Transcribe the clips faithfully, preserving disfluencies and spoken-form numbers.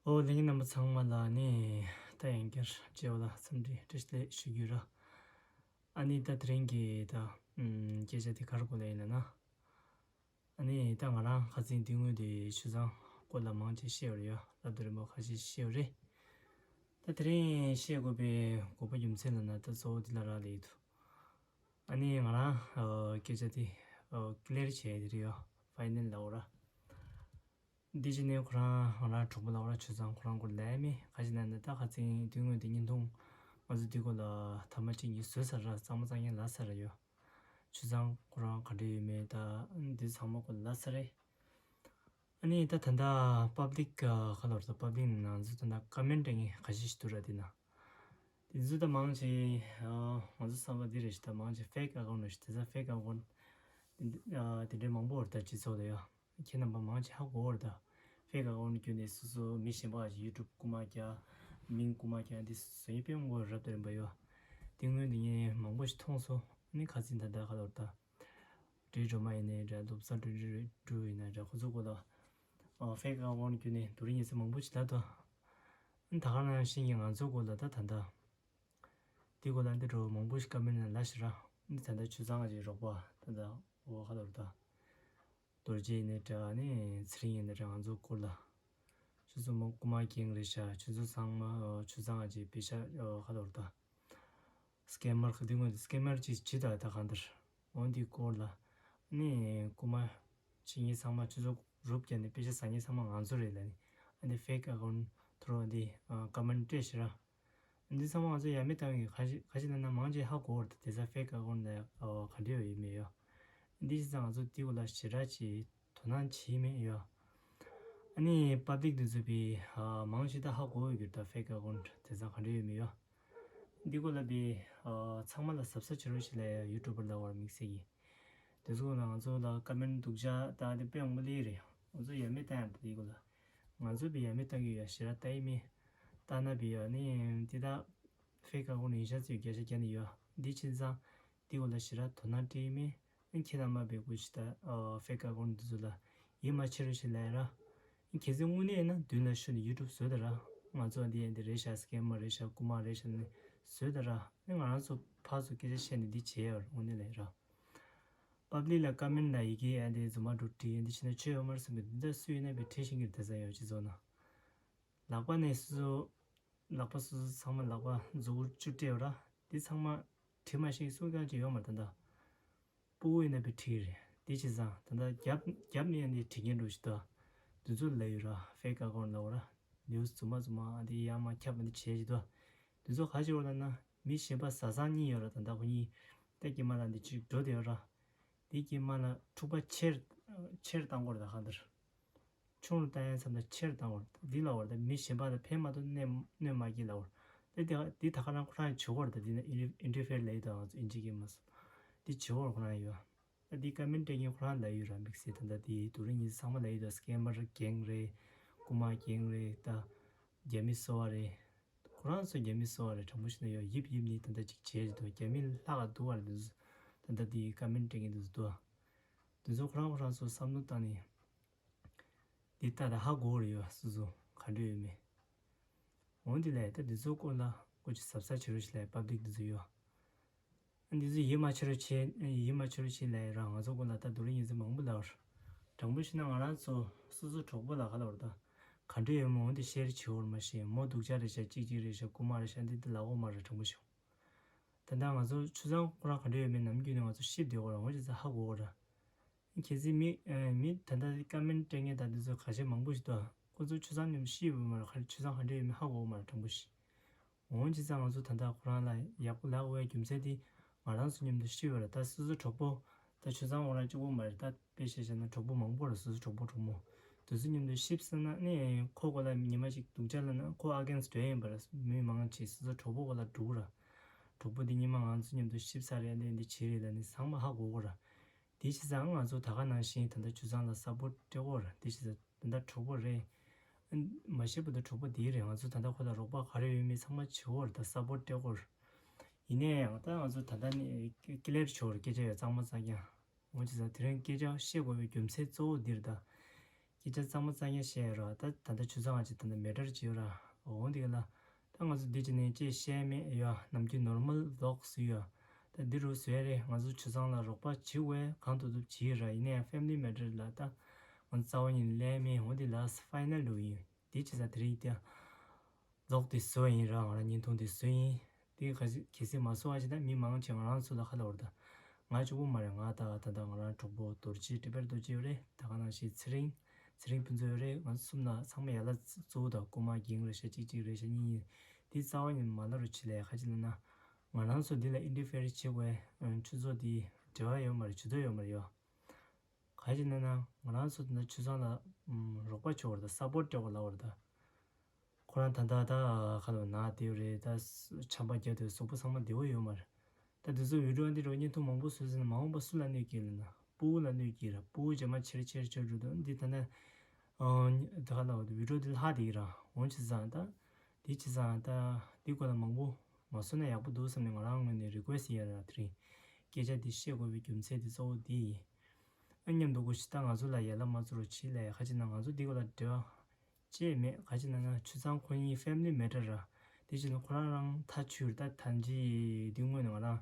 ཨོ་ལྷན་རྒྱས་རྣམ་པ་ཚང་མ་ལ་ནི་ད་ཡང་བསྐྱར་མཇལ་བ་ལ་འཚམས་འདྲི་བཀྲ་ཤིས་བདེ་ལེགས་ཞུ་རྒྱུ་ར། ཨ་ནི་ད་དེ་རིང་གི་ད་ཨམ་སྐད་ཆ་དེ་ག་རེ་སྐོར་ལ་ཡིན་ལབ་ན། ཨ་ནི་ད་ང་རང་ཁ་སང་དེ་སྔོན་དེ་ཆུ་ཚང་སྐོར་ལ་མང་ཆེ་བཤད་ཡོད་རེད་ཡ། ལབ་དུས་རིང་པོ་ཁ་ཤས་བཤད་ཡོད་རེད། ད་དེ་རིང་བཤད་དགོས་པའི་དགོས་པ་རྒྱུ་མཚན་ལབ་ན་ད་གཙོ་བོ་དེ་ལ་རག་ལས་ཡོད་དུ། ཨ་ནི་ང་རང་ཨ་སྐད་ཆ་དེ་ཨ་ཀི་ལི་ཡར་བྱས་དེ་རེད་ཡ། ཕའི་ནལ་ལབ་དགོས་ར། འདི་ཕྱི་ནས་ཁོ་རང་ང་རང་གྲོགས་པོ་ལབ་དགོས་ར། ཆུ་ཚང་ཁོ་རང་སྐོར་ལབ་མེད། ག་ཅི་ན་ནི་ད་ཁ་སང་དེ་སྔོན་དེ་བརྙན་ཐུང་ང་ཚོ་འདི་སྐོར་ལ་ཐ་མ་གཅིག་གཉིས་བཟོས་ཚར་ར། གཙང་མ་གཙང་རྐྱང་ལབ་ཚར་ར་ཡོད། ཆུ་ཚང་ཁོ་རང་ག་འདྲ་ཡོད་མེད་ད་འདི་ཚང་མ་སྐོར་ལབ་ཚར་རེད། ཨ་ནི་ད་ད་ལྟ་པབ་ལིག་ག་ལོར་ད་པབ་ལིག་ནང་ཚོ་ད་ལྟ་ཀོ་མེན་ཊི་འདྲ་ངས་ག་ཤེད་ཞིག་འདུག་ར། དེ་ན་དེ་ཚོ་ད་མང་ཆེ་ང་ཚོ་བསམ་པ་འདི་རེད་ཤག་ད་མང་ཆེ་ཕེག་ཨ་ཀོན་ཊི་རེད་ཤག་དེ་ཚ་ཕེག་ཨ་ཀོན་ཊི་དེ་འདྲའི་མང་པོ་རེད་ད། སྤྱི་ཚོགས་ལ་ཡ། ཁྱེད་རྣམ་པ་མང་ཆེ་ཧ་གོ་བ་རེད་ད། ཕེག་ཨ་ཀོན་ཊི་བརྒྱུད་ནས་སོ་སོ་མི་གཞན་པ་ཞིག་ཡུ་ཊུབ་རྐུ་མ་རྒྱག་མིང་རྐུ་མ་རྒྱག་འདི་བཟོ་ཡི་དཔེ་མང་པོ་རབ་དང་རིམ་པ་ཡོད། དེ་སྔོན་དེ་ངས་མང་པོ་ཞིག་མཐོང་སོང་། ཨ་ནི་ཁ་སང་ད་ལྟ་ག་ལོར་ད། འབྲས་སྒྲོལ་མ་ཡིན་ནའི་འདྲ། བློ་བཟང་སྒྲོལ་སྒྲོལ་ཡིན་ནའི་འདྲ། ཁོ་ཚོ་སྐོར་ལ་ཕེག་ཨ་ཀོན་ཊི་བརྒྱུད་ནས་དེ་རིང་ཉིན་མཚན་མང་པོ་ཞིག་ལབ་འདུག་ཨ་ནི་ད་ག་ནང་བཞིན་གྱི་ང་ཚོ་སྐོར་ལ་ད་ད་ལྟ་འདི་སྐོར་ལ་འདི་འདྲ་མང་པོ་ཞིག་ཀོ་མེན་ཊི་ནང་ལབ་ཤག་ར། ཨ་ནི་ད་ལྟ་ཆུ་ཚང་གི་རོགས་པ་ད་ལྟ་འོ་ག་ལོར་ད། རྡོ་རྗེ་ཡིན་ནའི་འདྲ། ཨ་ནི་ཚེ་རིང་ཡིན་ནའི་འདྲ། ང་ཚོ་སྐོར་ལ་ཆུ་ཚང་མ་རྐུ་མ་རྐྱང་རེད་ཤག་ཆུ་ཚང་ཚང་མ་ཆུ་ཚང་གི་པེ་ཤ་ག་ལོར་ད། སི་ཀེམ་མར་ག་དུས་ངོ་སི་ཀེམ་མར་ཅིག་ཇི་ལྟར་ད་གང་ལྟར། འོ་འདི་སྐོར་ལ་ཨ་ནི་རྐུ་མ་བྱེད་མཁན་ཚང་མ་ཆུ་ཚོད་རུབ་བརྒྱབ་ནས་པེ་ཤ་ཟ་མཁན་ཚང་མ་ང་ཚོ་རེད་ལབ་ནས། ཨ་ནི་ཕེག་ཨ་ཀོན་ཊི་ཐོ་རོ་འདི་ཀོ་མེན་ཊི་སྤྲད་ཤག་ར། འདི་ཚང་མ་ང་ཚོ་ཡ་མེད་བཏང་གི། ག་ཅི་ག་ཅི་ལབ་ན་མང་ཆེ་ཧ་གོ་བ་རེད་ད། དེ་ཚ་ཕེག་ཨ་ཀོན་ཊི་ལ་ག་འདྲ་ཡོད་ཡོད་མེད་ཡོད། འདི་བྱས་ཙང་ང་ཚོ་འདི་སྐོར་ལ་ཞེ་དྲག་ཅིག་དོ་སྣང་བྱེད་མེད་ཡོད། ཨ་ནི་པབ་ལིག་འདི་ཚོ་བི་མང་ཆེ་ད་ཧ་གོ་ཡོད་རྒྱུ་རེད་ད། ཕེག་ཨ་ཀོན་ཊི་དེ་ཚ་ག་འདྲ་ཡོད་མེད་ཡོད། འདི་སྐོར་ལ་བི་ཚང་མ་ལ་གཟབ་གཟབ་བྱེད་རོགས་ཞེས་ལབ་ཡ། ཡུ་ཊུབ་པར་ལབ་དགོས་ར་དམིགས་བསལ་གྱི། དེ་ཚོ་ལ་ང་ཚོ་ལ་ཀོ་མེན་ཊི་སྡུག་ཅག་བཏང་དེ་དཔེ་མང་པོ་སླེབས་རེད། ང་ཚོ་ཡ་མེད་བཏང་ཡ་རེད་འདི་སྐོར་ལ། ང་ཚོ་བི་ཡ་མེད་བཏང་གི་ཡོད་ཡ། ཞེ་དྲག་ལྟ་ཡི་མེད། ལྟ་ན་བི་ཡ་ནི་འདི་དག་ཕེག་ཨ་ཀོན་ཊི་ཡིན་ཤག་ཚོས་བརྒྱ་ཆ་བརྒྱ་ནས་ཡོད། འདི་བྱས་ཙང་འདི་སྐོར་ལ་ཞེ་དྲག་དོ་སྣང་སྤྲད་མེད། ཨ་ཁྱེད་རྣམ་པ་བི་སྐུ་ཞིག་ད་ཕེག་ཨ་ཀོན་ཊི་འདི་ཚོ་ལ་ཡིད་མ་ཆེས་རོགས་ཞེས་ལབ་ཡ་ར། ཨ་གལ་སྲིད་དངོས་གནས་ཡིན་ན་མདུན་ལ་ཤོག་ནས་ཡུ་ཊུབ་བཟོས་ད་ར། ང་ཚོ་འདི་ཡན་འདི་རེད་ཤག་སི་ཀེམ་མར་རེད་ཤག་རྐུ་མ་རེད་ཤག་ནས་བཟོས་ད་ར། ཨ་ང་རང་ཚོ་ཕར་ཚུར་སྐད་ཆ་བཤད་ནས་འདི་བྱས་ཡ་ར། དངོས་གནས་ལ་ཡ་ར། པབ་ལིག་ལ་ཀོ་མེན་ཊི་ལ་ཡི་གེ་ཨ་འདི་རྫུན་མ་འདྲ་བྲིས། འདི་བྱས་ན་ཆོས་ཡོད་མ་རེད་བསམ་གི། འདི་འདྲ་སུ་ཡིན་ན་བི་བྲིས་ཤེས་ཀྱི་རེད། དེ་ཚ་ཡོད་སྤྱི་ཚོགས་ནང་ལག་པ་ནས་སོ་སོ། ལག་པ་སོ་སོ་ཚང་མ་ལག་པ་མཛུབ་གུ་བཅུ་སྤྲད་ཡོད་ར། འདི་ཚང་མ་བྲིས་མ་ཤེས་སུ་གང་ཅི་ཡོད་མ་རེད། ད་ལྟ་སྤུ་གུ་ཡིན་ན་བི་བྲིས་རེད། འདི་བྱས་ཙང་ད་ལྟ་རྒྱབ་རྒྱབ་ནས་ཡང་འདི་བྲིས་མཁན་འདྲ་ཞིག་འདུག་འདི་ཚོ་ལབ་ཡོད་ར། ཕེག་ཨ་ཀོན་ཊི་ལབ་དགོས་ར། ནིའུ་སི་རྫུན་མ་རྫུན་མ་འདི་ཡར་མར་ཁྱབ་པ་འདི་བྱས་ཀྱི་འདུག་འདི་ཚོ་ག་ཅི་ཡོད་ལབ་ན་མི་གཞན་པ་བཟའ་ཚང་གཉིས་ཡོད་ར། ད་ལྟ་ཁོ་གཉིས་ད་དཀྱིལ་མ་ལ་འདི་གཅིག་འགྲོ་བསྡད་ཡོད་ར། དེའི་དཀྱིལ་མ་ལ་འཁྲུག་པ་ཆེར་ཆེར་བཏང་དགོས་རེད་ད་གང་ལྟར། ཆུང་རུ་བཏང་ཡ་མཚམས་ལ་ཆེར་བཏང་དགོས་རེད། འདི་ལབ་དགོས་རེད་ད། མི་གཞན་པ་ལ་ཕན་མ་ཐོགས་གནོད་གནོད་མ་སྐྱེལ་ལབ་དགོས་རེད། དེ་དེ་ད་ག་རང་ཁོ་རང་བྱེད་དགོས་རེད་ད། འདི་ན་ཨིན་ཨིན་ཊར་ཕེར་ལབ་ཡོད་ད། ང་ཚོ་ཨིན་ཇི་སྐད་མ་སོང་། འདི་བྱེད་དགོས་རེད་ཁོ་རང་ཡོད། ད་འདི་ཀོ་མེན་ཊི་སྤྲད་མཁན་ཁོ་རང་ལབ་ཡོད་ར། དམིགས་བསལ་ད་ལྟ་འདི་དེ་རིང་ཉིན་ཚང་མ་ལབ་ཡོད་ད། སི་ཀེམ་མར་རྒན་རེད། རྐུ་མ་རྒན་རེད་ད། རྒྱ་མི་སོ་བ་རེད། ཁོ་རང་ཚོ་རྒྱ་མི་སོ་བ་རེད། དྲང་པོ་བཤད་ན་ཡོད། ཡིབ་ཡིབ་ནི་ད་ལྟ་ཅིག་བྱས་ཀྱི་འདུག་རྒྱ་མི་ལྷག་ག་འདུག་བ་རེད། འདི་ཚོ་ད་ལྟ་འདི་ཀོ་མེན་ཊི་སྤྲད་མཁན་འདི་ཚོ་འདུག་འདི་ཚོ་ཁོ་རང་ཁོ་རང་ཚོ་བསམ་བློ་བཏང་ནས་འདི་ལྟ་ད་ཧ་གོ་རེད་ཡོད། སོ་སོ་ག་འདྲ་ཡོད་མེད། འོན་ཏེ་ལས་ད་འདི་ཚོ་སྐོར་ལ་སྐོར་ཅིག་གཟབ་གཟབ་བྱེད་རོགས་ཞེས་ལས་པབ་ལིག་འདི་ཚོ་ཡོད། འདི་ཚོ་ཡིད་མ་ཆེས་རོགས་བྱེད། ཡིད་མ་ཆེས་རོགས་བྱེད་ལབ་ཡ་རང་ང་ཚོ་སྐོར་ལ་ད་དེ་རིང་ཉིན་མཚན་མང་པོ་ལབ་ར། དྲང་པོ་བཤད་ན་ང་རང་ཚོ་སོ་སོ་གྲོགས་པོ་ལ་ག་ལབ་ར་ད། ག་འདྲ་ཡོད་མོད་འོན་ཏེ་ཤེར་བྱེད་འོར་མ་ཤེས། མོ་སྡུག་ཅག་རེད་ཤག་གཅིག་གཅིག་རེད་ཤག་རྐུ་མ་རེད་ཤག་འདི་འདི་ལབ་འོ་མ་ར། དྲང་པོ་བཤད། ད་ལྟ་ང་ཚོ་ཆུ་ཚང་ཁོ་རང་ག་འདྲ་ཡོད་མེད་ནམ་རྒྱུན་ནས་ང་ཚོ་ཤེས་བསྡད་འོ་ར། འོན་ཏེ་ཚ་ཧ་གོ་འོ་ར། ཁྱེད་ཚོས་མི་མི་ད་ལྟ་ཀོ་མེན་ཊི་སྤྲད་མཁན་ད་འདི་ཚོ་ཁ་ཤས་མང་པོ་ཞིག་འདུག་ཁོ་ཚོ་ཆུ་ཚང་མཉམ་དུ་ཤེས་ཡོད་མ་ར། ཁ་ཆུ་ཚང་ག་འདྲ་ཡོད་མེད་ཧ་གོ་འོ་མ་ར། དྲང་པོ་བཤད། འོན་ཏེ་ཚ་ང་ཚོ་ད་ལྟ་ཁོ་རང་ལ་ཡག་པོ་ལབ་འོས་རྒྱུ་མཚན་དེ་ང་རང་ཚོ་མཉམ་དུ་ཤི་བ་རེད། ད་སོ་སོ་གྲོགས་པོ་ད་ཆུ་ཚང་ཁོ་རང་གཅིག་པོ་མ་རེད། ད་དཔེ་བཤད་བྱས་ན་གྲོགས་པོ་མང་པོ་རེད། སོ་སོ་གྲོགས་པོ་གྲོགས་མོ་དེ་ཚོ་མཉམ་དུ་ཤི་ཟེར་ན་ནི་ཁོ་སྐོར་ལ་ཉི་མ་གཅིག་སྡུག་ཅག་ལབ་ན་ཁོ་ཨ་གེན་སི་ཊི་འགྲོ་ཡིན་པ་རེད། མི་མང་ཆེ་སོ་སོ་གྲོགས་པོ་སྐོར་ལ་འགྲོ་གི་རེད། གྲོགས་པོ་འདི་ཉི་མ་ང་ཚོ་མཉམ་དུ་ཤི་ཚར་རེད། འདི་འདི་བྱེད་རེད་ལབ་ནི་ཚང་མ་ཧ་གོ་གི་རེད། དེ་བྱས་ཙང་ང་ཚོ་ད་ག་ནང་བཞིན་ད་ལྟ་ཆུ་ཚང་ལ་སཔོར་ཊི་སྤྲད་ཀྱི་ཡོད་རེད། དེ་བྱས་ཙང་ད་ལྟ་གྲོགས་པོ་རེད། ཨ་མ་ཤེས་པ་དང་གྲོགས་པོ་དེ་རེད། ང་ཚོ་ད་ལྟ་ཁོ་དང་རོགས་པ་ག་རེ་ཡོད་མེད་ཚང་མ་བྱེད་ཀྱི་ཡོད་རེད། ད་སཔོར་ཊི་སྤྲད་ཀྱི་ཡོད་རེད། ཡིན་ན་ཡང་ད་ང་ཚོ་ད་ལྟ་ནས་ཀི་ལེར་བྱེད་ཀྱི་ཡོད་རེད། སྐད་ཆ་ཡོད་གཙང་མ་གཙང་རྐྱང་། འོ་བྱས་ཙང་དེ་རིང་སྐད་ཆ་བཤད་དགོས་པའི་རྒྱུ་མཚན་གཙོ་བོ་འདི་རེད་ད། སྐད་ཆ་གཙང་མ་གཙང་རྐྱང་བཤད་ཡོད་ར། ད་ད་ལྟ་ཆུ་ཚང་ང་ཅིག་ད་ལྟ་མེ་ཊར་ཅིག་ཡོད་ར། འོ་འདི་ག་ལ་ད་ང་ཚོ་འདི་ཅི་ནས་ཅི་བཤད་མེད་ཡ། ནམ་རྒྱུན་ནོར་མལ་ཝི་ལོག་བཟོས་ཡ། ད་འདི་རུ་བཟོས་རེད། ང་ཚོ་ཆུ་ཚང་ལ་རོགས་པ་བྱེད་དགོས་གང་ཐུབ་ཐུབ་བྱེད་ར། ཡིན་ནའི་ཕེ་མི་ལི་མེ་ཊར་ལ་ད་ང་ཚོ་རྩ་བ་ཉིད་ནས་ལས་མེད། འོ་འདི་ལ་ཕའི་ནལ་རུ་ཡིན། འདི་ཅི་ས་དེ་རིང་དེ་ལོག་དེ་བཟོས་ཡིན་ར། ང་རང་བརྙན་ཐུང་དེ་བཟོས་ཡིན། དེ་ག་ཟི་གལ་སྲིད་མ་བཟོ་བ་ཞིག་ད་མི་མང་ཆེ་ང་རང་ཚོ་ལ་ཁ་ལ་བར་ད་ང་གཅིག་པོ་མ་རེད། ང་ད་ད་ད་ང་རང་གྲོགས་པོ་རྡོ་རྗེ་ཊི་བེཊ་རྡོ་རྗེ་ཡོད་རེད། ད་ག་ནང་བཞིན་ཚེ་རིང་ཚེ་རིང་ཕུན་ཚོགས་ཡོད་རེད། ང་ཚོ་གསུམ་ལ་ཚང་མ་ཡ་ལ་གཙོ་བོ་ད་རྐུ་མ་འགྱིང་རེད་ཤག་གཅིག་གཅིག་རེད་ཤག་གཉིས་གཉིས། དེ་རྩ་བ་ཉིད་མ་ལ་རུ་ཆེ་ལས་ཁ་ཅིག་ལ་ན་ང་རང་ཚོ་འདི་ལ་ཨིན་ཊར་ཕི་ཡར་བྱེད་དགོས། ཆུ་ཚོགས་འདི་འབྲེལ་བ་ཡོད་མ་རེད། ཇུས་གཏོགས་ཡོད་མ་རེད་ཡོ། ག་ཅི་ན་ན་ང་རང་ཚོ་ད་ཆུ་ཚང་ལ་ཨམ་རོགས་པ་བྱེད་བར་ད་སཔོར་ཊི་སྤྲད་པ་ལབ་བར་ད། ཁོ་རང་ད་ད་ད་ཁ་ལོ་ན་དེ་ཡོད་རེད། ད་ཆམ་པ་བརྒྱབ་དུས་གཟུགས་པོ་ཚང་མ་བདེ་བོ་ཡོད་མ་རེད། ད་དེ་ཚོ་བི་ཌི་ཡོ་འདི་རོ་བརྙན་ཐུང་མང་པོ་བཟོས་ཟིན་ན་མ་འོངས་པ་སུ་ལ་གནོད་སྐྱེལ་ལ་ན། སྤུ་གུ་ལ་གནོད་སྐྱེལ་ར། སྤུ་གུ་རྗེས་མ་ཆེར་ཆེར་ཆེར་འགྲོ་འདུག་འདི་ད་ན་ཨ་ད་ཁ་ལ་བི་ཌི་ཡོ་འདི་ལྷག་དེ་ཡིན་ར། འོང་ཆི་ཟང་ད་དེ་ཆི་ཟང་ད་འདི་སྐོར་ལ་མང་པོ་མ་བཟོས་ན་ཡག་པོ་འདུག་བསམ་ནས་ང་རང་ངོས་ནས་རི་ཀུ་ཨེ་སི་ཊི་ཡིན་ར། དེ་རིང་སྐད་ཆ་འདི་བཤད་དགོས་པའི་རྒྱུ་མཚན་དེ་གཙོ་བོ་འདི་ཡིན། ཨ་མཉམ་དུ་གུ་ཤི་ད་ང་ཚོ་ལ་ཡ་ལ་མ་ཚོ་རོ་ཆི་ལས་ཁ་ཅིག་ན་ང་ཚོ་འདི་སྐོར་ལ་འབྲེལ་བ་ཅེས་མེད། ག་ཅི་ན་ན་ཆུ་ཚང་ཁོ་གཉིས་ཕེ་མི་ལི་མེ་ཊར་ར། དེ་ཅི་ན་ཁོ་རང་རང་ཐག་ཆོད་ད་ཐང་ཅི་འདི་སྔོན་ནས་ང་རང་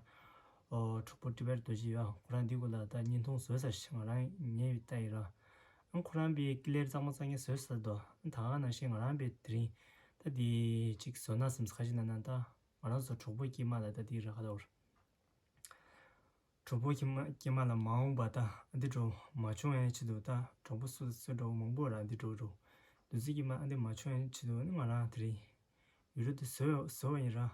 ཨོ་གྲོགས་པོ་ཊི་བེཊ་རྡོ་རྗེ་ཡོད། ཁོ་རང་འདི་སྐོར་ལ་ད་བརྙན་ཐུང་བཟོས་ཚར་ཤག་ང་རང་ཉེ་བའི་ལྟ་ཡི་ར། ཨང་ཁོ་རང་པའི་ཀི་ལེར་གཙང་མ་གཙང་རྐྱང་བཟོས་ཚར་དོ། ད་ག་ནང་བཞིན་ང་རང་པའི་དེ་རིང་ད་འདི་ཅིག་བཟོ་ན་བསམ་ས། ག་ཅི་ན་ན་ད་ང་རང་ཚོ་གྲོགས་པོ་དཀྱིལ་མ་ལ་ད་འདི་ར་ཁ་ལོར། གྲོགས་པོ་ཁྱིམ་མ་ཁྱིམ་མ་ལ་མ་འོངས་པ་ད་ཨ་འདི་འགྲོ་མ་བྱུང་ཡང་ཆེད་དུ་ད་གྲོགས་པོ་སུ་སུ་འགྲོ་མང་པོ་ར་འདི་འགྲོ་འགྲོ་འདུ་འཛི་ཁྱིམ་མ་ཨ་འདི་མ་བྱུང་ཡང་ཆེད་དུ་ནི་ང་རང་དེ་རིང་བི་ཌི་ཡོ་འདི་བཟོས་བཟོས་བ་ཡིན་ར།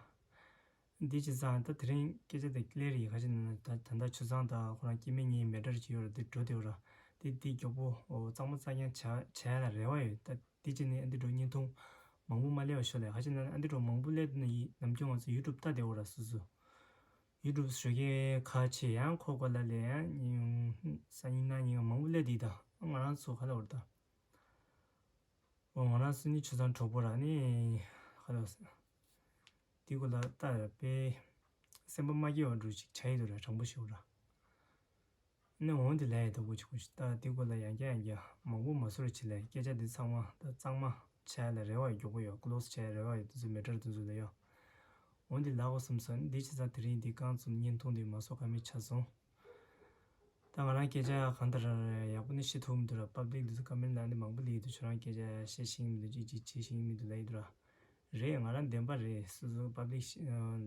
འདི་ཅི་ཙང་ད་དེ་རིང་སྐད་ཆ་དེ་ཀླད་རིགས་ཁ་ཅིག་ནང་ད་ད་ལྟ་ཆུ་ཚང་ད་ཁོ་རང་སྐྱེ་དམན་གཉིས་མེ་ཊར་ཅིག་ཡོད་ར། འདི་འགྲོ་དེ་ཡོད་ར། འདི་འདི་མགྱོགས་པོ་གཙང་མ་གཙང་རྐྱང་བྱ་བྱ་ཡ་ལ་རེ་བ་ཡོད་ད། དེ་བྱས་ནས་ཨ་འདི་འགྲོ་བརྙན་ཐུང་མང་པོ་མ་ལས་པ་ཤོག་ལས། ཁ་ཅིག་ན་ཨ་འདི་འགྲོ་མང་པོ་ལས་དུ་ན་ཡིན་ནམ་རྒྱུན་ང་ཚོ་ཡུ་ཊུབ་ལྟ་བདེ་བོ་ར་སོ་སོ། ཡུ་ཊུབ་ཞོགས་ཀས་ཁ་ཕྱེ་ཡང་ཁོ་གོ་ལ་ལས་ཡང་སང་ཉིན་གནངས་ཉིན་མང་པོ་ལས་དེ་ད་ང་རང་ཚོ་ཁ་ལ་བར་ད། འོ་ང་རང་ཚོ་ནི་ཆུ་ཚང་གྲོགས་པོ་ར་ནི་ཁ་ལ་དེ་གོ་ལ་ལྟ་ར་པས་སེམས་པ་མ་སྐྱིད་པ་འགྲོ་ཅིག་བྱ་ཡི་འདུག་ར། དྲང་པོ་ཞུ་ར། ནི་འོང་དེ་ལས་ཡ་ད་གོ་ཆུ་གོ་ཞིག་ད་དེ་གོ་ལ་ཡང་བསྐྱར་ཡང་བསྐྱར་མང་པོ་མ་བཟོ་ར་ཅི་ལས་སྐད་ཆ་འདི་ཚང་མ་ད་གཙང་མ་བྱས་ལ་རེ་བ་ཡོད་མགྱོགས་པོ་ཡོད། ཀློ་སི་བྱས་རེ་བ་ཡོད། དུ་ཚོད་མེ་ཊར་དུ་ཚོད་ལ་ཡོད། འོང་དེ་ལ་གོ་བསམ་སོང་འདི་ཆི་ཚ་དེ་རིང་འདི་རྐང་བཙུགས་བརྙན་ཐུང་འདི་མ་བཟོ་ཁ་མི་ཆ་སོང་། ད་ང་རང་སྐད་ཆ་གང་ལྟར་ཡག་པོ་ནི་བཤད་ཐུབ་མི་འདུག་ར། པབ་ལིག་འདི་ཚོ་ཀ་མེན་ལ་འདི་མང་པོ་ལི་འདུག་ཁྱོད་རང་སྐད་ཆ་བཤད་ཤེས་མི་འདུག་ཅི་ཅི་བྱེད་ཤེས་མི་འདུག་ལ་ཡི་འདུག་ར། རེད། ང་རང་བདེན་པ་རེད། སོ་སོ་པབ་ལིག་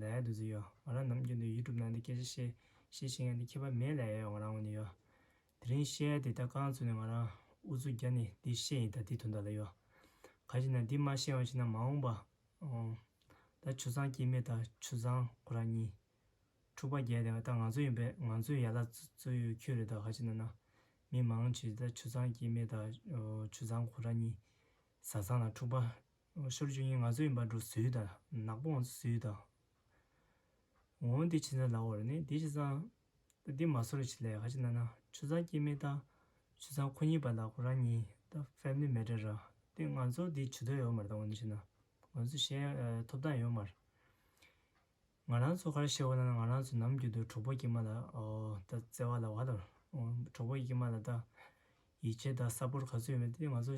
ལ་ཡ་འདུག་ཚོད་ཡོད། ང་རང་ནམ་རྒྱུན་དུ་ཡུ་ཊུབ་ནང་འདི་སྐད་ཆ་བཤད་བཤད་ཤེས་ཡ་འདི་ཁྱད་པར་མེད་ལ་ཡ་ཡོད། ང་རང་ངོས་ནས་ཡོད། དེ་རིང་བཤད་ཡ་འདི་ད་རྐང་བཙུགས་ནས་ང་རང་ཨུ་ཚུགས་རྒྱག་ནས་འདི་བཤད་ཡིན། ད་འདི་དོན་དག་ལ་ཡོད། ག་ཅི་ན་འདི་མ་བཤད་བ་ཞིག་ན་མ་འོངས་པ་ད་ཆུ་ཚང་སྐྱེ་དམན་ད་ཆུ་ཚང་ཁོ་རང་གཉིས། འཁྲུག་པ་རྒྱག་དེ་ད་ང་ཚོ་ཡིན་པས་ང་ཚོའི་ཡ་ལ་རྩོད་ཡོད་ཁྱོད་རེད། ད་ག་ཅི་ན་ན་མི་མང་ཆེ་ད་ཆུ་ཚང་སྐྱེ་དམན་ད་ཆུ་ཚང་ཁོ་རང་གཉིས་ཟ་ཚང་ལ་འཁྲུག་པ་ཤོར་བཅུག་ཡིན། ང་ཚོ་ཡིན་པ་འགྲོ་ཟོས་ད་ནག་པོ་ང་ཚོ་ཟོས་ད། འོང་འདི་ཕྱི་ཚང་ལ་འོར་ནི་འདི་ཕྱི་ཚང་ད་འདི་མ་སོར་ཕྱི་ལས་ག་ཅི་ན་ན་ཆུ་ཚང་སྐྱེ་དམན་ད་ཆུ་ཚང་ཁོ་གཉིས་པ་ལ་ཁོ་རང་གཉིས་ད་ཕེ་མི་ལི་མེ་ཊར་ར། འདི་ང་ཚོ་འདི་ཇུས་གཏོགས་ཡོད་མ་རེད། ད་འོང་འདི་ཕྱི་ན་ང་ཚོ་བཤད་ཐོབ་ཐང་ཡོད་མ་རེད། ང་རང་ཚོ་ག་རེ་བཤད་དགོས་ན་ང་རང་ཚོ་ནམ་རྒྱུན་དུ་གྲོགས་པོ་དཀྱིལ་མ་ལ་ཨོ་ད་བརྩེ་བ་ལ་བ་དང་གྲོགས་པོ་དཀྱིལ་མ་ལ་ད་ཡིད་ཆེས་དང་སཔོར་ག་ཚོད་ཡོད་མེད་དེ་ང་ཚོ་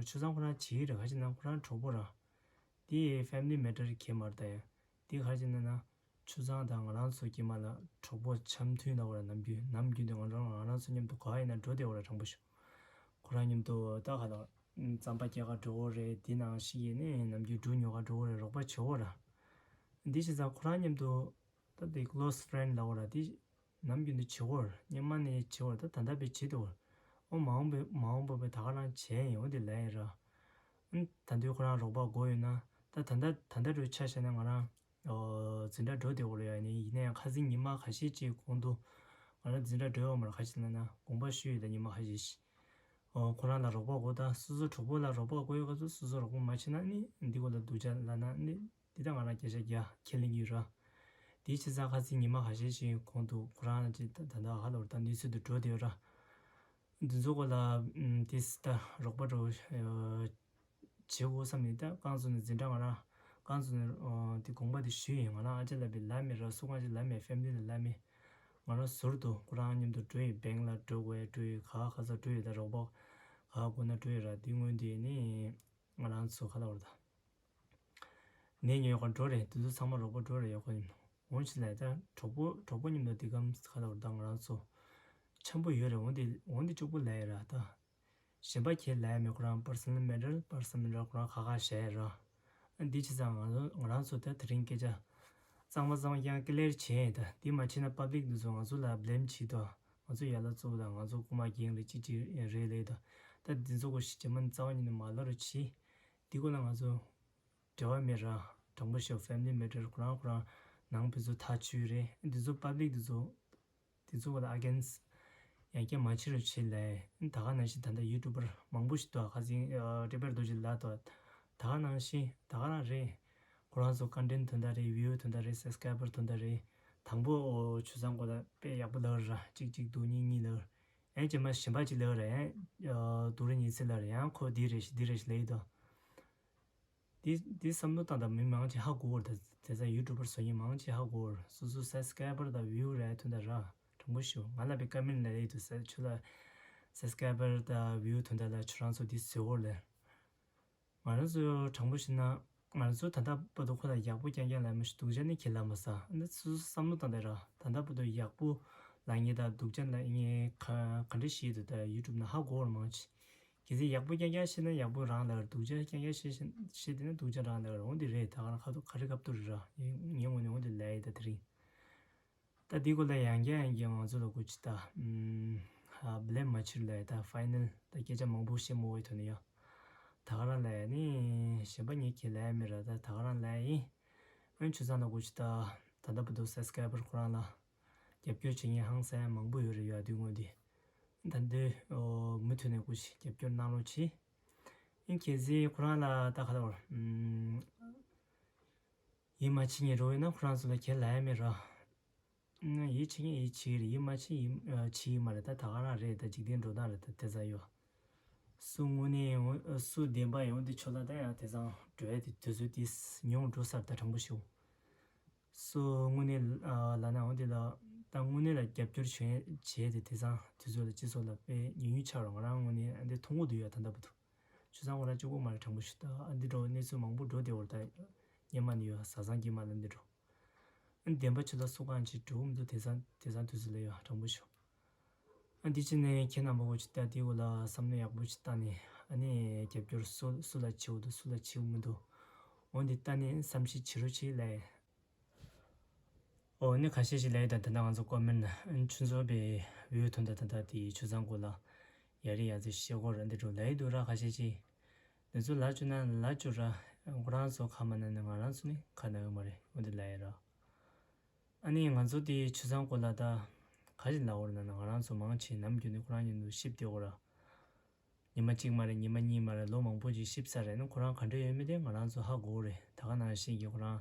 ཆུ་ཚང་ཁོ་རང་བྱེད་ཀྱི་རེད། ག་ཅི་ན་ཁོ་རང་གྲོགས་པོ་ར། དེ་ཕེ་མི་ལི་མེ་ཊར་གྱི་མ་རེད་ད་ཡ། དེ་ག་ཅི་ན་ན་ཆུ་ཚང་དང་ང་རང་ཚོ་དཀྱིལ་མ་ལ་གྲོགས་པོ་འཆམ་མཐུན་ལ་བ་ར། ནམ་རྒྱུན་ནམ་རྒྱུན་དུ་ང་རང་ང་རང་ཚོ་མཉམ་དུ་ག་ཡིན་ན་འགྲོ་བདེ་བ་ར། དྲང་པོ་ཞུ། ཁོ་རང་མཉམ་དུ་ད་ག་ལ་རྩམ་པ་སྐྱེལ་ག་འགྲོ་གི་རེད། དེ་ནང་བཞིན་ཡིན་ནའི་ནམ་རྒྱུན་འབྲུ་ཉོ་ག་འགྲོ་གི་རེད། རོགས་པ་བྱེད་འོ་ར། འདི་བྱས་ཙང་ཁོ་རང་མཉམ་དུ་ད་དེ་ཀློ་སི་ཕེ་རེན་ཌི་ལབ་འོ་ར། དེ་ནམ་རྒྱུན་དུ་བྱེད་འོ་ར། སྔོན་མ་ནས་བྱེད་འོ་ར། ད་ད་ལྟ་བས་བྱེད་འདུག་འོ་ར། འོ་མ་འོངས་པའི་མ་འོངས་པ་བས་ད་ག་རང་བྱས་ཡིན་འོ་དེ་ལབ་ཡིན་ར། ཨ་ད་དུང་ཁོ་རང་རོགས་པ་དགོས་ཡོད་ན་ད་ད་ལྟ་ད་ལྟ་འགྲོ་ཆ་བཞག་ན་ང་རང་འཛིན་གྲྭ་འགྲོ་བདེ་བོ་ལ་ཡོད་ནི་ཡིན་ནའི་ཁ་སང་ཉི་མ་ཁ་ཤས་ཅིག་གོང་དུ་ང་རང་འཛིན་གྲྭ་འགྲོ་ཡོད་མ་རེད། ཁ་ཤས་ལ་ན་དགོངས་པ་ཞུས་ཡོད་ད་ཉི་མ་ཁ་ཤས་ཤིག་ཨོ་ཁོ་རང་ལ་རོགས་པ་དགོས་ད་སོ་སོ་གྲོགས་པོ་ལ་རོགས་པ་དགོས་ཡོད་ག་ཚོད་སོ་སོ་རོགས་པ་མ་བྱེད་ན་ནི་འདི་གོ་ལ་སྡུག་ཅག་ལ་ན་ནི་འདི་ད་ང་རང་སྐད་ཆ་རྒྱག་ཁས་ལེན་གྱི་ཡོད་ར། དེའི་ཕྱི་ཚ་ཁ་སང་ཉི་མ་ཁ་ཤས་ཤིག་གོང་དུ་ཁོ་རང་ཅིག་ད་ད་ད་ཧ་ལོར་ད་ནུས་ཚོད་དུ་འགྲོ་བདེ་ཡོད་ར། འདི་ཚོ་གོ་ལ་དེ་སི་ད་རོགས་པ་འགྲོ། བྱེད་དགོས་བསམ་ནས་ད་རྐང་བཙུགས་ནས་འཛིན་གྲྭ་ང་རང་རྐང་བཙུགས་ནས་དེ་དགོངས་པ་དེ་ཞུས་ཡིན། ང་རང་ཨ་ཅག་ལ་བི་ལབ་མེད་ར་སུ་ང་ཅག་ལབ་མེད་ཕེ་མི་ལི་ལ་ལབ་མེད། ང་རང་ཟུར་དུ་ཁོ་རང་མཉམ་དུ་འགྲོ་ཡི་བེང་ལ་འགྲོ་དགོས་འགྲོ་ཡི་ག་ག་ས་འགྲོ་ཡི་ད་རོགས་པ་ ཨ་ཁོ་ན་འགྲོ་ཡོད་ར། དེ་སྔོན་དེ་ནི་ང་རང་ཚོ་ག་ལ་བར་ད་ནས་ཉོས་ཡོད་ཁ་འགྲོ་རེད། དེ་ཚོ་ཚང་མ་རོགས་པ་འགྲོ་རེད། ཡོད་ཁོ་ཡིན་འོང་ཕྱི་ལ་ད་གྲོགས་པོ་གྲོགས་པོ་མཉམ་དུ་དེ་གམ་ག་ལ་བར་ད་ང་རང་ཚོ་འཆམ་པོ་ཡོད་རེད། འོང་དེ་འོང་དེ་གཅིག་པོ་ལ་ཡོད་ར་ད། གཞན་པ་ཁྱེད་ལ་ཡ་མེད། ཁོ་རང་personal matter personal matter ཁོ་རང་ཁ་ཁ་བཤད་ར། ཨ་འདི་བྱས་ཙང་ང་ཚོ་ང་རང་ཚོ་ད་དེ་རིང་སྐད་ཆ་གཙང་མ་གཙང་རྐྱང་clear བྱས་ཡིན། ད་འདི་མ་བྱས་ན་public འདི་ཚོ་ང་ཚོ་ལ་blame བྱེད་དོ། ང་ཚོ་ཡ་ལ་གཙོ་བོ་དང་ང་ཚོ་རྐུ་མ་gang རེད་ཅིག་ཅིག་རེད་ལས་དོ། ད་འདི་ཚོ་གོ་ཤི་རྗེས་མ་རྩ་བ་ཉིད་ནས་མ་ལབ་རོགས་བྱེད། འདི་གོ་ལ་ང་ཚོ་འབྲེལ་བ་མེད་ར། དྲང་པོ་ཤོད། family matter ཁོ་རང་ཁོ་རང་ནང་ཕན་ཚུན་ཐག་ཆོད་རེད། འདི་ཚོ་public འདི་ཚོ། དེ་ཚོ་བ་ལ་against ཡང་བསྐྱར་མ་བྱེད་རོགས་བྱེད་ལས། ད་ག་ནང་བཞིན་ད་ལྟ་YouTuber མང་པོ་ཞིག་འདུག་ཁ་སང་ཨ་ཊི་པར་རྡོ་རྗེ་ལགས་དང་། ད་ག་ནང་བཞིན་ད་ག་རང་རེད། ཁོ་རང་ཚོ་content དོན་དག་རེད། view དོན་དག་རེད། subscriber དོན་དག་རེད། དང་པོ་ཨོ་ཆུ་ཚང་གོ་ལ་དཔེ་ཡག་པོ་ལབ་ར། གཅིག་གཅིག་འདུག་གཉིས་གཉིས་ལབ། ཨེ་རྗེས་མ་གཞན་པ་གཅིག་ལབ་ར། ཨེ་ཨ་སྡུག་རུ་གཉིས་ཚེ་ལབ་ར། ཡང་ཁོ་འདི་རེད་ཤི་འདི་རེད་ཤི་ལབ་ཡི་དོ། འདི་འདི་བསམ་བློ་བཏང་དང་མི་མང་ཆེ་ཧ་གོ་བར། ད་དེ་ཚ་YouTuber བཟོ་མཁན་མང་ཆེ་ཧ་གོ་བར། སོ་སོ་subscriber དང་view རེད་དོན་དག་ར། དྲང་པོ་ཞུ། ང་ལ་བའི་comment ལ་ཡིད་དུ་ཟེར་ཆུ་ལ་subscriber དང་view དོན་དག་ལ་ཆུ་རང་ཚོ་འདི་བཟོས་བར་ལས། ང་རང་ཚོ་དྲང་པོ་ཞུ་ན་ང་རང་ཚོ་ད་ལྟ་བར་དུ་ཁོ་ལ་ཡག་པོ་རྐྱང་རྐྱང་ལ་མི་ཞུ་སྡུག་ཅག་ནི་ཁྱེད་ལ་མ་ཟ། འདི་སོ་སོ་བསམ་བློ་བཏང་དེ་ར། ད་ལྟ་བར་དུ་ཡག་པོ་ལ་ངེད་ད་སྡུག་ཅག་ལ་ངེད་ག་ག་འདྲ་ཞིག་ཡིད་དུ་ད་YouTube ན་ཧ་གོ་བར་མང་ཆེ། གལ་སྲིད་ཡག་པོ་རྐྱང་རྐྱང་བཤད་ན་ཡག་པོ་རང་ལ་རེད། སྡུག་ཅག་རྐྱང་རྐྱང་བཤད་བཤད་བཤད་དེ་ན་སྡུག་ཅག་རང་ལ་རེད། འོ་འདི་རེད། ད་ག་རང་ཁ་ཐུག་ག་རེ་སྐབས་ཐུག་རེད་ར། ངའི་ངའི་ངོས་ནས་འོ་འདི་ལས་ཡི་ད་དེ་རིང་། ད་འདི་སྐོར་ལ་ཡང་བསྐྱར་ཡང་བསྐྱར་ང་ཚོ་ལ་གོ་ཅི་ད་ཨམ་ཧ་blame མ་བྱེད་ལས་ད་final ད་སྐད་ཆ་མང་པོ་བཤད་མོ་བའི་ཐོག་ནས་ཡོད། ད་ག་རང་ལས་ནི་གཞན་པ་ངས་ཁྱེད་ལས་མི་ར། ད་ད་ག་རང་ལས་ཡིན། ཨན་ཆུ་ཚང་ལ་གོ་ཅི་ད་ད་ལྟ་བར་དུ་subscriber ཁོ་རང་ལ་རྒྱབ་སྐྱོར་བྱེད་མཁན་ཧང་སང་མང་པོ་ཡོད་རེད། ཡོད་དུས་ངོ་འདི་ད་འདི་ཨོ་མུ་མཐུད་ནས་སྐུ་ཞིག་རྒྱབ་སྐྱོར་གནང་རོགས་གྱིས། ཨིན་གལ་སྲིད་ཁོ་རང་ལ་ད་ག་ལ་བར་ཡིད་མ་ཆེས་ཉེ་རོགས་ཡོད་ན་ཁོ་རང་ཚོ་ལ་ཁྱེད་ལ་ཡ་མེད་ར། ཡིད་ཆེས་ཉེ་ཡིད་ཆེས་རེད། ཡིད་མ་ཆེས་ཡིད་ཆེས་ཡིད་མ་རེད། ད་ད་ག་རང་རེད། ད་འཇིག་རྟེན་འགྲོ་སྟངས་རེད། ད་དེ་ཚ་ཡོད། སུ་དངོས་གནས་ཡོང་སུ་བདེན་པ་ཡོང་དེ་ཆོ་ལ་ད་ཡང་དེ་ཚང་འགྲོ་ཡ་དེ་དུས་ཚོད་དེ་ཉུང་འགྲོ་སར་ད་དྲང་པོ་ཞུ། སོ་དངོས་གནས་ལ་ན་འོ་དེ་ལ་ད་དངོས་གནས་ལ་རྒྱབ་སྐྱོར་བྱས་བྱས་ཏེ་དེ་ཚང་དུས་ཚོད་ལ་སྤྱི་ཚོགས་ལ་དཔེ་ཉུང་ཉུང་ཆགས་རོགས། ང་རང་དངོས་གནས་འདི་མཐོང་གི་འདུག་ཡ། ད་ལྟ་བར་དུ་ཆུ་ཚང་ཁོ་རང་གཅིག་པོ་མ་རེད། དྲང་པོ་ཞུ། ད་ཨ་འདི་འགྲོ་གནས་ཚུལ་མང་པོ་འགྲོ་བསྡད་འོར། ད་སྙེ་མ་ནི་ཡོད་ཟ་ཚང་གི་མ་ལ་འདི་འགྲོ་ཨ་བདེན་པ་ཆུ་ལ་སུ་གང་ཅིག་འགྲོ་མི་འདུག་དེ་ཚང་དེ་ཚང་དུས་ཚོད་ལ་ཡོད། དྲང་པོ་ཞུ། ཨ་འདི་ཕྱི་ནས་ཁྱེད་རྣམ་པ་གོ་ཅི་ལྟ་དེའི་འོག་ལ་བསམ་བློ་ཡག་པོ་ཅིག་བཏང་ནས་ཨ་ནི་རྒྱབ་སྐྱོར་སུ་སུ་ལ་བྱེད་འོ་འདུག་སུ་ལ་བྱེད་འོ་མི་འདུག་འོ་འདི་ལྟ་ནས་བསམ་ཤེས་བྱེད་རོགས་བྱེད་ལས། འོ་ནི་ཁ་ཤས་ཤིག་ལས་ད་ད་ང་ཚོ་ཀོ་མེན་ཆུ་ཚོད་པའི་བེའུ་ཐོན་ད་ད་ད་དེའི་ཆུ་ཚང་གོ་ལ་ཡ་རི་ཡ་ཚེ་ཤེ་གོ་ར་འདི་འགྲོ་ལ་ཡི་འདུག་ར། ཁ་ཤས་ཤིག་འདི་ཚོ་ལ་བཅུ་ན་ལ་བཅུ་ར་ཁོ་རང་ཚོ་ཁ་མ་ན་ནི་ང་རང་ཚོ་ནི་ཁ་ན་ཡོད་མ་རེད། འོ་འདི་ལ་ཡ་ར། ཨ་ནི་ང་ཚོ་དེ་ཆུ་ཚང་སྐོར་ལ་ད་ག་རེ་ལབ་དགོས་རེད་ན། ང་རང་ཚོ་མང་ཆེ་ནམ་རྒྱུན་ནས་ཁོ་རང་མཉམ་དུ་གཤིབ་བསྡད་ཡོད་ར། ཉི་མ་གཅིག་མ་རེད། ཉི་མ་གཉིས་མ་རེད། ལོ་མང་པོ་ཅིག་གཤིབ་ཚར་རེད་ན། ཁོ་རང་ག་འདྲ་ཡོད་མེད་དེ་ང་རང་ཚོ་ཧ་གོ་རེད། ད་ག་ནང་བཞིན་གྱི་ཁོ་རང་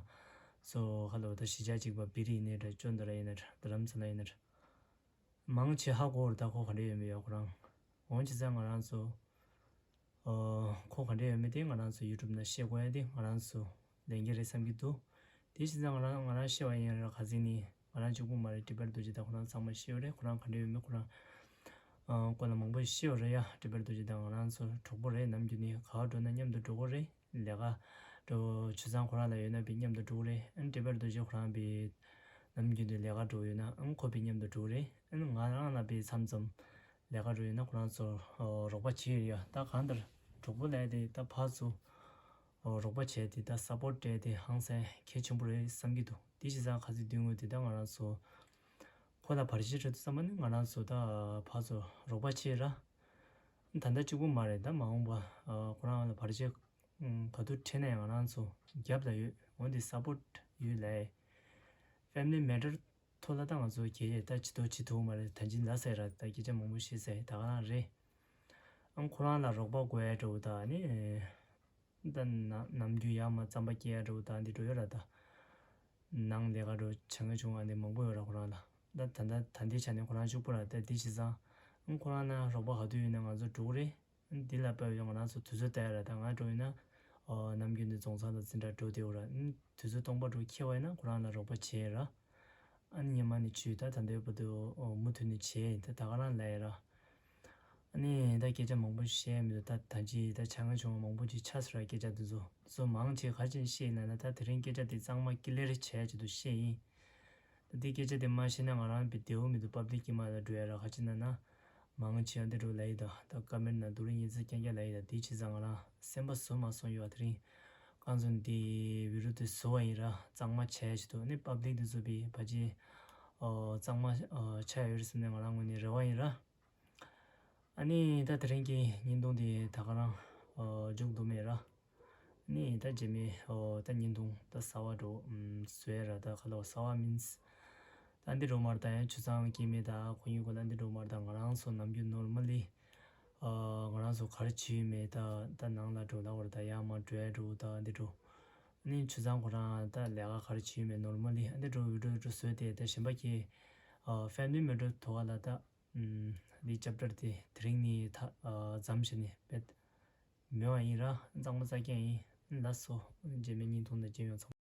ཚོ་ཧ་ལོ་ད་གཞིས་ཆགས་གཅིག་པ་བི་རི་ཡིན་ནའི་འདྲ། ཅོ་འདི་ར་ཡིན་ནའི་འདྲ། རྡ་རམ་ས་ལ་ཡིན་ནའི་འདྲ། མང་ཆེ་ཧ་གོ་རེད། ད་ཁོ་ག་འདྲ་ཡོད་མེད་ཡོད་ཁོ་རང་། འོན་ཅི་ཚ་ང་རང་ཚོ་ཨོ་ཁོ་ག་འདྲ་ཡོད་མེད་དེ་ང་རང་ཚོ་ཡུ་ཊུབ་ནང་བཤད་དགོས་ཡ་དེ་ང་རང་ཚོ་ལས་འགན་རེད་བསམ་གྱི་འདུག་དེ་བཞིན་ང་རང་ང་རང་བཤད་པ་ཡིན་ར། ཁ་སང་ནི་ང་རང་གཅིག་པུ་མ་རེད། ཊི་པར་རྡོ་རྗེ་དང་ཁོ་རང་ཚང་མ་བཤད་ཡོད་རེད། ཁོ་རང་ག་འདྲ་ཡོད་མེད་ཁོ་རང་ཨ་སྐོར་ལ་མང་པོ་བཤད་ཡོད་རེད་ཡ། ཊི་པར་རྡོ་རྗེ་དང་ང་རང་ཚོ་གྲོགས་པོ་རེད། ནམ་རྒྱུན་ནི་ག་བ་འགྲོ་ན་མཉམ་དུ་འགྲོ་གི་རེད། ལས་ཀ་འགྲོ་ཆུ་ཚང་ཁོ་རང་ལ་ཡོད་ན་བི་མཉམ་དུ་འགྲོ་གི་རེད། ཨ་ཊི་པར་རྡོ་རྗེ་ཁོ་རང་བི་ནམ་རྒྱུན་དུ་ལས་ཀ་འགྲོ་ཡོད་ན་ཨ་ཁོ་བི་མཉམ་དུ་འགྲོ་གི་རེད། ཨ་ང་རང་ལ་བི་མཚམས་མཚམས་ལས་ཀ་འགྲོ་ཡོད་ན་ཁོ་རང་ཚོ་རོགས་པ་བྱེད་ཡོད་ཡ། ད་གང་ལྟར་གྲོགས་པོ་ལས་དེ་ད་ཕར་ཚུར་རོགས་པ་བྱས་ཏེ་ད་སཔོར་ཊི་སྤྲད་དེ་ཧང་སང་གལ་ཆེན་པོ་རེད་བསམ་གྱི་འདུག་དེ་བྱས་ཙང་ཁ་སང་དུས་ངོས་དེ་ད་ང་རང་ཚོ་ཁོ་ལ་བར་ཆད་འཕྲད་དུས་ཙམ་པ་ནི་ང་རང་ཚོ་ད་ཕར་ཚུར་རོགས་པ་བྱེད་ར། ད་ལྟ་གཅིག་པུ་མ་རེད། ད་མ་འོངས་པ་ཁོ་རང་ལ་བར་ཆད་ག་དུས་འཕྲད་ན་ཡང་ང་རང་ཚོ་རྒྱབ་ལ་ཡོད། འོན་ཏེ་སཔོར་ཊི་ཡོད་ལས། ཕེ་མི་ལི་མེ་ཊར་ཐོག་ལ་ད་ང་ཚོ་གལ་ཆེ་ད་ཅི་ཐོག་ཅི་ཐུབ་མ་རེད། ད་ཅི་ལ་ཟེར་ར་ད་སྐད་ཆ་མང་པོ་བཤད་ཟེར་ད་ག་རང་རེད། ཨང་ཁོ་རང་ལ་རོགས་པ་དགོས་ཡ་འདྲ་བོ་ད་ནི། ད་ནམ་ནམ་རྒྱུན་ཡར་མར་རྩམ་པ་སྐྱེལ་ཡ་འདྲ་བོ་ད་འདི་འགྲོ་ཡོད་ར། ད་ནང་ལས་ཀ་འདྲ་བོ་བྱ་ངན་བྱུང་བ་འདི་མང་པོ་ཡོད་ར་ཁོ་རང་ལ། ད་ད་ད་ད་འདི་ཆ་ནས་ཁོ་རང་ཕྱུག་པོ་ར། ད་འདི་བྱས་ཙང་ཨང་ཁོ་རང་ན་རོགས་པ་ག་དུས་ཡོད་ན་ང་ཚོ་འགྲོ་གི་རེད། འདི་ལ་དཔེ་ཡོད་ང་རང་ཚོ་དུས་ཚོད་ལྟ་ཡ་ར། ད་ང་འགྲོ་ཡོད་ན་ཨོ་ནམ་རྒྱུན་འདི་རྫོང་ཚང་དང་འཛིན་གྲྭ་འགྲོ་བསྡད་ཡོད་ར། དུས་ཚོད་སྟོང་པ་འགྲོ་འཁེལ་བ་ཡིན་ན་ཁོ་རང་ལ་རོགས་པ་བྱེད་ཡ་ར། ཨ་ནི་ཉི་མ་ནི་བྱུས་ད་ད་འདོད་པ་དུ་ཨོ་མུ་མཐུད་ནས་བྱེད་ད་ད་ག་རང་ལ་ཡ་ར། ཨ་ནི་ད་སྐད་ཆ་མང་པོ་བཤད་མི་འདུག་ད་ད་ཅི་ད་ཆ་ང་བྱུང་བ་མང་པོ་ཅིག་ཆགས་སོང་ར། སྐད་ཆ་དེ་ཚོ་ཚོ་མང་ཆེ་ག་ཅན་བཤད་ཡིན་ན་ན། ད་དེ་རིང་སྐད་ཆ་དེ་གཙང་མ་ཀི་ལེར་བྱས་ཅིག་ཏུ་བཤད་ཡིན། ད་དེ་སྐད་ཆ་དེ་མ་བཤད་ན་ང་རང་བི་བདེ་བོ་མི་འདུག་པབ་ལིག་གི་མ་ལ་འགྲོ་ཡ་ར། ག་ཅི་ན་ན་མང་ཆེ་ཡང་འདི་འགྲོ་ལ་ཡི་ད་ད་ཀ་མེན་ན་སྡུག་རུ་ཉེས་ཚད་རྐྱང་རྐྱང་ལ་ཡི་ད། དེ་བྱས་ཙང་ང་རང་སེམས་པ་བཟོ་མ་སོང་ཡོད། དེ་རིང་གང་ཚོ་འདི་བི་རུ་དེ་བཟོ་བ་ཡིན་ར། གཙང་མ་བྱས་ཅིག་ཏུ་ནི་པབ་ལིག་དེ་ཚོ་བི་ཕ་ཅི་གཙང་མ་ཆགས་ཡོད་རེད་བསམ་ནས་ང་རང་ངོས་ནས་རེ་བ་ཡིན་ར། ཨ་ནི་ད་དེ་རིང་གི་བརྙན་ཐུང་དེ་ད་ག་རང་མཇུག་བསྡུ་མེད་ར། ཨ་ནི་ད་རྗེས་མའི་ད་བརྙན་ཐུང་ད་གསར་བ་འགྲོ་བཟོ་ཡ་ར། ད་ག་ལ་གསར་བ་མིན་ད་འདི་འགྲོ་མར་ད་ཡང་ཆུ་ཚང་སྐྱེས་མེད་ད་ཁོ་ཡུལ་གོ་ལ་འདི་འགྲོ་མར་ད་ང་རང་ཚོ་ནམ་རྒྱུན་ནོར་མལ་ལི་ང་རང་ཚོ་ག་རེ་བྱེད་ཡོད་མེད་ད་ད་ནང་ལ་འགྲོ་ལ་བར་ད་ཡང་མ་འགྲོ་ཡ་འགྲོ་ད་འདི་འགྲོ། ཨ་ནི་ཆུ་ཚང་ཁོ་རང་ད་ལས་ཀ་ག་རེ་བྱེད་ཡོད་མེད་ནོར་མལ་ལི་ཨ་འདི་འགྲོ་བི་ཌིའོ་འགྲོ་བཟོས་ཏེ་ད་གཞན་པ་ཁྱེད་ཕེ་མི་ལི་མེ་ཊར་ཐོག་ལ་ད། ཨམ། འདི་ཅེབ་ཊར་དེ་དེ་རིང་ནས་ད་ཨ་མཚམས་བཞག་ནས་བེད་མེད་པ་ཡིན་ར། གཙང་མ་རྩ་རྐྱང་ཡིན། ལགས་སོ། རྗེས་མའི་བརྙན་ཐུང་ནང་མཇལ་ཡོང་། ཚང་མ།